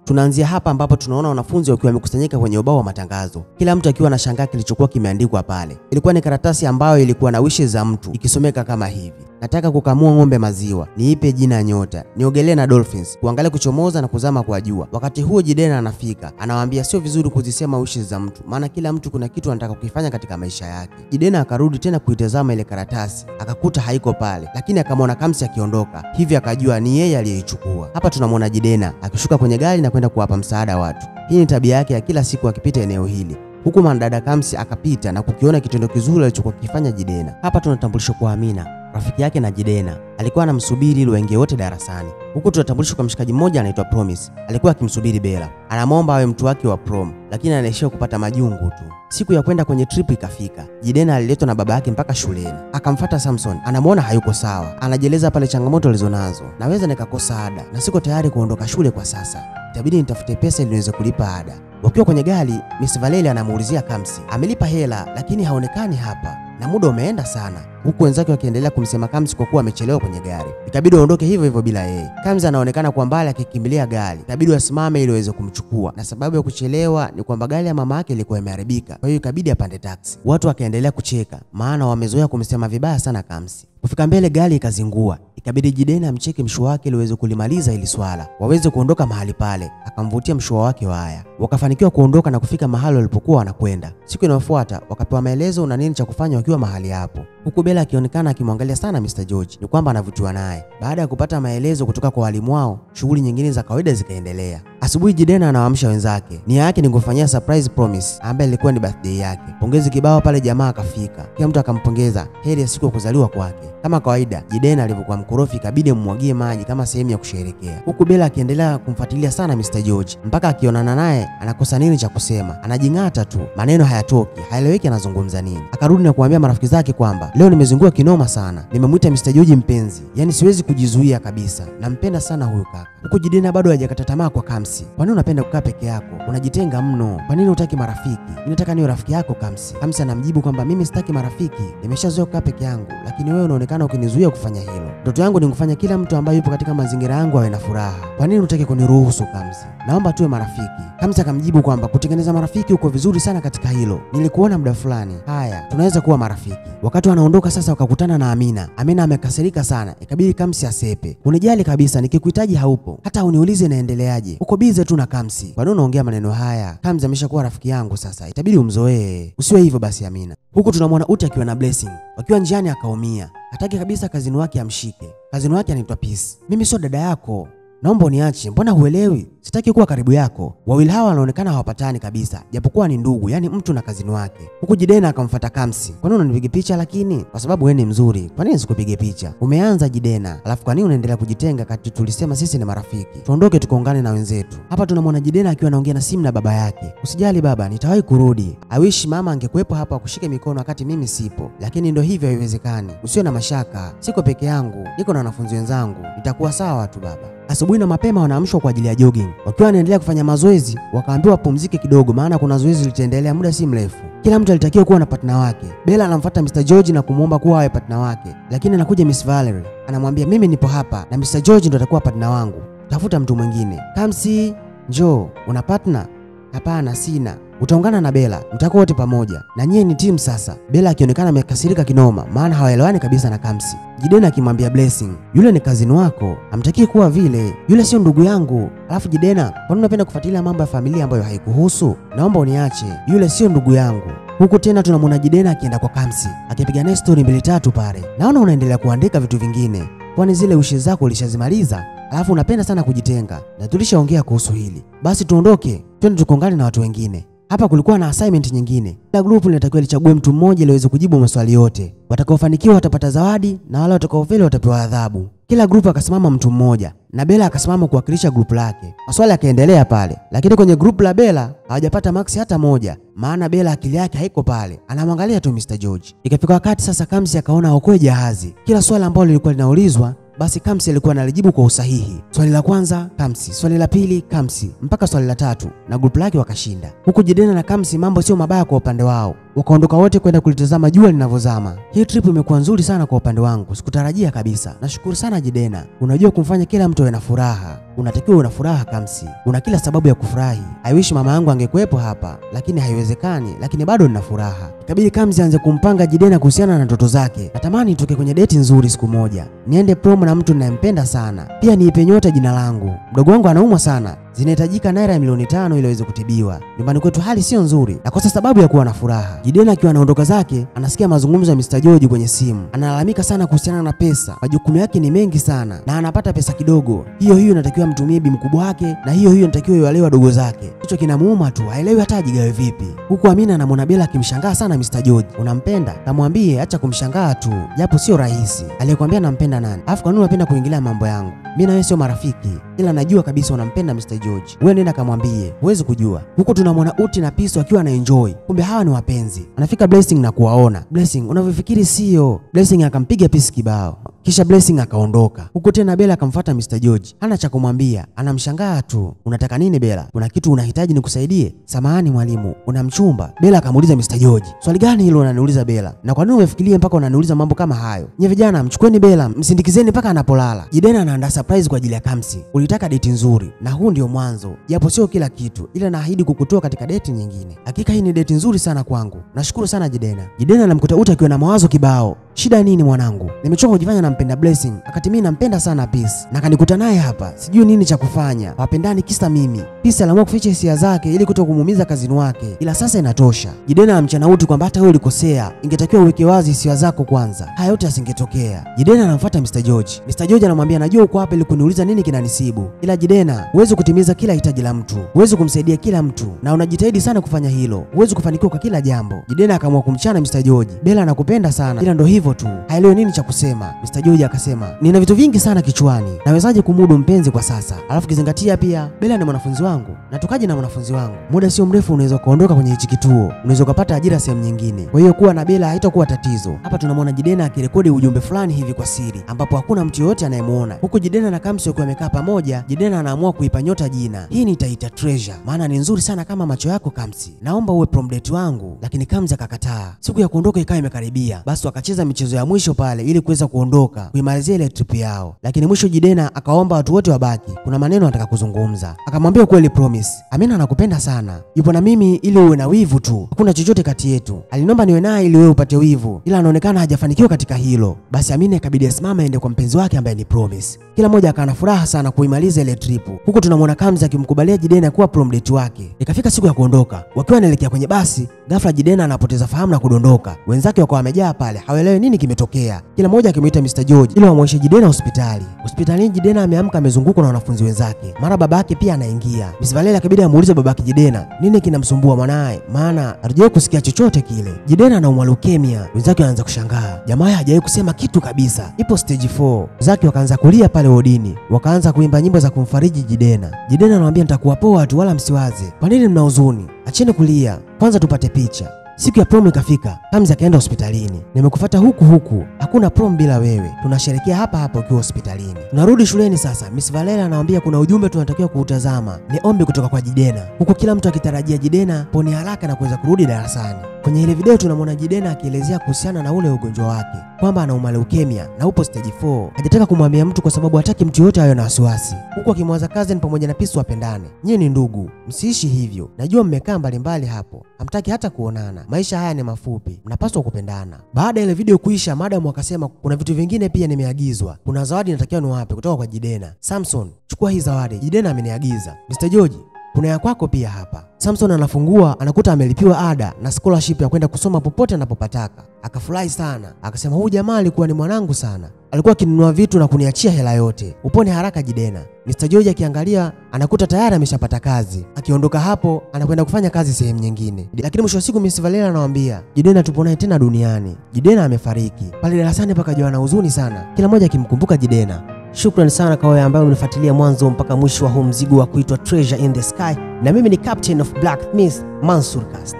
Tunaanzia hapa ambapo tunaona wanafunzi wakiwa wamekusanyika kwenye ubao wa matangazo, kila mtu akiwa anashangaa kilichokuwa kimeandikwa pale. Ilikuwa ni karatasi ambayo ilikuwa na wishes za mtu ikisomeka kama hivi: nataka kukamua ng'ombe maziwa, niipe jina nyota, niogelee na dolphins, kuangalia kuchomoza na kuzama kwa jua. Wakati huo Jidena anafika, anawaambia sio vizuri kuzisema wishes za mtu, maana kila mtu kuna kitu anataka kukifanya katika maisha yake. Jidena akarudi tena kuitazama ile karatasi, akakuta haiko pale, lakini akamwona Kamsi akiondoka, hivi akajua ni yeye aliyeichukua. Hapa tunamwona Jidena akishuka kwenye gari na kwenda kuwapa msaada watu. Hii ni tabia yake ya kila siku akipita eneo hili. Huku mwanadada Kamsi akapita na kukiona kitendo kizuri alichokuwa kikifanya Jidena. Hapa tunatambulishwa kwa Amina, rafiki yake na Jidena. Alikuwa anamsubiri ili waingie wote darasani. Huku tunatambulishwa kwa mshikaji mmoja anaitwa Promise. Alikuwa akimsubiri Bella. Anamwomba awe mtu wake wa prom, lakini anaishia kupata majungu tu. Siku ya kwenda kwenye trip ikafika. Jidena aliletwa na baba yake mpaka shuleni. Akamfuata Samson, anamuona hayuko sawa. Anajieleza pale changamoto alizonazo. Naweza nikakosa ada na siko tayari kuondoka shule kwa sasa. Itabidi nitafute pesa ili niweze kulipa ada. Wakiwa kwenye gari, Miss Valeria anamuulizia Kamsi amelipa hela lakini haonekani hapa na muda umeenda sana, huku wenzake wakiendelea kumsema Kamsi kwa kuwa amechelewa kwenye gari. Ikabidi waondoke hivyo hivyo bila yeye. Kamsi anaonekana kwa mbali akikimbilia gari. Ikabidi asimame ili aweze kumchukua, na sababu ya kuchelewa ni kwamba gari ya mama yake ilikuwa imeharibika, kwa hiyo ikabidi apande taksi. Watu wakaendelea kucheka, maana wamezoea kumsema vibaya sana Kamsi. Kufika mbele gari ikazingua. Ikabidi Jidena amcheke mshua wake ili aweze kulimaliza ili swala, waweze kuondoka mahali pale. Akamvutia mshua wake waya. Wakafanikiwa kuondoka na kufika mahali walipokuwa wanakwenda. Siku inayofuata wakapewa maelezo na nini cha kufanya wakiwa mahali hapo. Huku Bella akionekana akimwangalia sana Mr. George, ni kwamba anavutiwa naye. Baada ya kupata maelezo kutoka kwa walimu wao, shughuli nyingine za kawaida zikaendelea. Asubuhi Jidena anawaamsha wenzake. Nia yake ni kufanyia surprise Promise ambaye ilikuwa ni birthday yake. Pongezi kibao pale, jamaa akafika. Kila mtu akampongeza heri ya siku ya kuzaliwa kwake. Kama kawaida, Jidena alivyokuwa mkorofi ikabidi mmwagie maji kama sehemu ya kusherehekea. Huku Bella akiendelea kumfuatilia sana Mr. George mpaka akionana naye anakosa nini cha kusema. Anajing'ata tu, maneno hayatoki, haeleweki anazungumza nini. Akarudi na kuambia marafiki zake kwamba leo nimezungua kinoma sana, nimemuita Mr. George mpenzi, yani siwezi kujizuia kabisa, nampenda sana huyu kaka. Huku Jidena bado hajakata tamaa kwa Kamsi. Kwa nini unapenda kukaa peke yako? Unajitenga mno. Kwa nini hutaki marafiki? Ninataka niwe rafiki yako Kamsi. Kamsi anamjibu kwamba mimi sitaki marafiki, nimeshazoea kukaa peke yangu, lakini wewe unaonekana ukinizuia kufanya hilo. Ndoto yangu ni kufanya kila mtu ambaye yupo katika mazingira yangu awe na furaha. Kwa nini hutaki kuniruhusu Kamsi? Naomba tuwe marafiki. Kamsi akamjibu kwamba kutengeneza marafiki uko vizuri sana katika hilo, nilikuona muda fulani, haya tunaweza kuwa marafiki. Wakati wanaondoka sasa wakakutana na Amina. Amina amekasirika sana, ikabidi Kamsi asepe. Unijali kabisa, nikikuhitaji haupo, hata uniulize naendeleaje, uko bize tu na Kamsi. Kwa nini unaongea maneno haya? Kamsi ameshakuwa rafiki yangu sasa, itabidi umzoee. Usiwe hivyo basi Amina. Huku tunamwona Uti akiwa na Blessing. Wakiwa njiani akaumia. Hataki kabisa kazini wake amshike. Kazini wake anaitwa Peace. Mimi sio dada yako, naomba uniache, mbona huelewi? Sitaki kuwa karibu yako. Wawili hawa wanaonekana hawapatani kabisa, japokuwa ni ndugu, yani mtu na kazini wake. Huku Jidena akamfuata Kamsi. Kwa nini unanipiga picha lakini? Kwa sababu wewe ni mzuri. Kwa nini sikupige picha? Umeanza Jidena. Alafu kwa nini unaendelea kujitenga kati tulisema sisi ni marafiki? Tuondoke tukaungane na wenzetu. Hapa tunamwona Jidena akiwa anaongea na simu na baba yake. Usijali baba, nitawahi kurudi. I wish mama angekuepo hapa akushike mikono wakati mimi sipo. Lakini ndio hivyo, haiwezekani. Usiwe na mashaka. Siko peke yangu, niko na wanafunzi wenzangu. Nitakuwa sawa tu baba. Asubuhi na mapema wanaamshwa kwa ajili ya jogging. Wakiwa wanaendelea kufanya mazoezi, wakaambiwa wapumzike kidogo maana kuna zoezi litaendelea muda si mrefu. Kila mtu alitakiwa kuwa na partner wake. Bella anamfuata Mr. George na kumuomba kuwa awe partner wake. Lakini anakuja Miss Valerie, anamwambia mimi nipo hapa na Mr. George ndo atakuwa partner wangu. Tafuta mtu mwingine. Kamsi, njoo, una partner? Hapana, sina. Utaungana na Bella, mtakuwa wote pamoja. Na nyie ni team sasa. Bella akionekana amekasirika kinoma, maana hawaelewani kabisa na Kamsi. Jidena akimwambia Blessing, yule ni kazini wako, hamtakii kuwa vile, yule sio ndugu yangu. Alafu Jidena, kwa nini unapenda kufuatilia mambo ya familia ambayo haikuhusu? Naomba uniache, yule sio ndugu yangu. Huku tena tunamwona Jidena akienda kwa Kamsi, akipiga naye story mbili tatu pale. Naona unaendelea kuandika vitu vingine, kwani zile ushe zako ulishazimaliza? Alafu unapenda sana kujitenga, na tulishaongea kuhusu hili. Basi tuondoke, twende tukaungane na watu wengine. Hapa kulikuwa na assignment nyingine. Kila group linatakiwa lichague mtu mmoja ili aweze kujibu maswali yote. Watakaofanikiwa watapata zawadi na wale watakaofeli watapewa adhabu. Kila group akasimama mtu mmoja na Bella akasimama kuwakilisha group lake. Maswali yakaendelea pale, lakini kwenye group la Bella hawajapata max hata moja, maana Bella akili yake haiko pale, anamwangalia tu Mr. George. Ikafika wakati sasa Kamsi akaona aokoe jahazi. Kila swali ambalo lilikuwa linaulizwa basi Kamsi alikuwa analijibu kwa usahihi. Swali la kwanza Kamsi, swali la pili Kamsi, mpaka swali la tatu, na group lake wakashinda. Huku Jidena na Kamsi mambo sio mabaya kwa upande wao. Wakaondoka wote kwenda kulitazama jua linavyozama. Hii trip imekuwa nzuri sana kwa upande wangu, sikutarajia kabisa. Nashukuru sana Jidena. Unajua kumfanya kila mtu awe na furaha. Unatakiwa una furaha Kamsi. Una kila sababu ya kufurahi. I wish mama yangu angekuepo hapa, lakini haiwezekani, lakini bado nina furaha. Ikabidi Kamsi aanze kumpanga Jidena kuhusiana na ndoto zake. Natamani nitoke kwenye date nzuri siku moja. Niende prom na mtu ninayempenda sana. Pia niipe nyota jina langu. Mdogo wangu anaumwa sana. Zinahitajika naira ya 5,000,000 ili aweze kutibiwa. Nyumbani kwetu hali sio nzuri. Nakosa sababu ya kuwa na furaha. Jidena akiwa anaondoka zake, anasikia mazungumzo ya Mr. George kwenye simu. Analalamika sana kuhusiana na pesa. Majukumu yake ni mengi sana na anapata pesa kidogo. Hiyo hiyo inatakiwa mtumie bi mkubwa wake na hiyo hiyo inatakiwa iwalewe wadogo zake. Hicho kinamuuma tu, haelewi hata ajigawe vipi. Huku Amina anamwona Bella akimshangaa sana Mr. George. Unampenda? Kamwambie acha kumshangaa tu, japo sio rahisi. Aliyekwambia nampenda nani? Alafu kwa nini unapenda kuingilia mambo yangu? Mimi na wewe sio marafiki, ila najua kabisa unampenda Mr. George. Wewe nenda kamwambie, huwezi kujua. Huku tunamwona Uti na Piso akiwa ana enjoy. Kumbe hawa ni wapenzi. Anafika Blessing na kuwaona. Blessing, unavyofikiri sio. Blessing akampiga Pisi kibao. Kisha Blessing akaondoka. Huku tena Bella akamfuata Mr. George. Hana cha kumwambia, anamshangaa tu. Unataka nini Bella? Kuna kitu unahitaji nikusaidie? Samahani mwalimu, una mchumba? Bella akamuuliza Mr. George. Swali gani hilo unaniuliza Bella? Na kwa nini umefikiria mpaka unaniuliza mambo kama hayo? Nye vijana, mchukueni Bella, msindikizeni mpaka anapolala. Jidena anaandaa surprise kwa ajili ya Kamsi. Ulitaka date nzuri na huu ndio mwanzo. Japo sio kila kitu, ila naahidi kukutoa katika date nyingine. Hakika hii ni date nzuri sana kwangu. Nashukuru sana Jidena. Jidena anamkuta Uta akiwa na mawazo kibao. Shida nini mwanangu? Nimechoka kujifanya nampenda Blessing, wakati mimi nampenda sana Peace. Na kanikuta naye hapa, sijui nini cha kufanya. Wapendani kisa mimi. Peace aliamua kuficha hisia zake ili kutokumuumiza kazini wake. Ila sasa inatosha. Jidena amchana Uti kwamba hata wewe ulikosea, ingetakiwa uweke wazi hisia zako kwanza. Haya yote yasingetokea. Jidena anamfuata Mr. George. Mr. George anamwambia najua uko hapa ili kuniuliza nini kinanisibu. Ila Jidena, huwezi kutimiza kila hitaji la mtu. Huwezi kumsaidia kila mtu na unajitahidi sana kufanya hilo. Huwezi kufanikiwa kwa kila jambo. Jidena akaamua kumchana Mr. George. Bella anakupenda sana, ila ndo hivyo tu. Haelewi nini cha kusema. Mr. George akasema, nina vitu vingi sana kichwani. Nawezaje kumudu mpenzi kwa sasa? Alafu kizingatia pia Bella ni mwanafunzi wangu. Natokaje na mwanafunzi wangu? Muda sio mrefu unaweza kuondoka kwenye hichi kituo. Unaweza kupata ajira sehemu nyingine. Kwa hiyo kuwa na Bella haitakuwa tatizo. Hapa tunamwona Jidena akirekodi ujumbe fulani hivi kwa siri, ambapo hakuna mtu yoyote anayemuona. Huku Jidena na Kamsi wakiwa wamekaa pamoja, Jidena anaamua kuipa nyota jina. Hii nitaita Treasure, maana ni nzuri sana kama macho yako Kamsi. Naomba uwe prom date wangu. Lakini Kamsi akakataa. Siku ya kuondoka ikawa imekaribia. Basi wakacheza michezo ya mwisho pale ili kuweza kuondoka, kuimalizia ile trip yao. Lakini mwisho Jidena akaomba watu wote wabaki. Kuna maneno anataka kuzungumza. Akamwambia kweli Promise, Amina anakupenda sana. Yupo na mimi ili uwe na wivu tu. Hakuna chochote kati yetu. Aliniomba niwe naye ili wewe upate wivu, ila anaonekana hajafanikiwa katika hilo. Basi Amina ikabidi asimame aende kwa mpenzi wake ambaye ni Promise. Kila mmoja akawa furaha sana kuimaliza ile trip. Huku tunamwona Kamzi akimkubalia Jidena kuwa prom date wake. Ikafika siku ya kuondoka. Wakiwa wanaelekea kwenye basi, ghafla Jidena anapoteza fahamu na kudondoka. Wenzake wakawa wamejaa pale, hawaelewi nini kimetokea. Kila mmoja akimuita Mr. George ili wamwonyeshe Jidena hospitali. Hospitalini Jidena ameamka amezungukwa na wanafunzi wenzake. Mara babake pia anaingia. Miss Valeria akabidi amuulize babake Jidena nini kinamsumbua mwanae, maana hatujawahi kusikia chochote kile. Jidena anaumwa leukemia. Wenzake wanaanza kushangaa. Jamaa hajawahi kusema kitu kabisa. Ipo stage 4. Wenzake wakaanza kulia pale wodini. Wakaanza kuimba nyimbo za kumfariji Jidena. Jidena anamwambia nitakuwa poa tu wala msiwaze. Kwa nini mna huzuni? Acheni kulia. Kwanza tupate picha. Siku ya prom ikafika. Kamzi akaenda hospitalini. Nimekufuata huku huku. Hakuna prom bila wewe. Tunasherehekea hapa hapa ukiwa hospitalini. Tunarudi shuleni sasa. Miss Valeria anawaambia kuna ujumbe tunatakiwa kuutazama. Ni ombi kutoka kwa Jidena. Huku kila mtu akitarajia Jidena pone haraka na kuweza kurudi darasani. Kwenye ile video tunamwona Jidena akielezea kuhusiana na ule ugonjwa wake, kwamba anauma leukemia na upo stage 4. Hajataka kumwambia mtu kwa sababu hataki mtu yote awe na wasiwasi. Huku akimwaza cousin pamoja na Peace wapendane. Nyinyi ni ndugu, msiishi hivyo. Najua mmekaa mbalimbali hapo, hamtaki hata kuonana. Maisha haya ni mafupi, mnapaswa kupendana. Baada ya ile video kuisha, madam akasema kuna vitu vingine pia nimeagizwa. Kuna zawadi natakiwa niwape kutoka kwa Jidena. Samson, chukua hii zawadi. Jidena ameniagiza. Mr. George, kuna ya kwako pia hapa. Samson anafungua, anakuta amelipiwa ada na scholarship ya kwenda kusoma popote anapopataka. Akafurahi sana. Akasema huyu jamaa alikuwa ni mwanangu sana. Alikuwa akinunua vitu na kuniachia hela yote. Upone haraka Jidena. Mr. George akiangalia anakuta tayari ameshapata kazi. Akiondoka hapo anakwenda kufanya kazi sehemu nyingine. Lakini mwisho wa siku Miss Valeria anawaambia Jidena tupo naye tena duniani. Jidena amefariki. Pale darasani pakajawa na huzuni sana. Kila mmoja akimkumbuka Jidena. Shukrani sana kwa wewe ambaye umenifuatilia mwanzo mpaka mwisho wa huu mzigo wa kuitwa Treasure in the Sky. Na mimi ni Captain of Black Mist, Mansur Cast.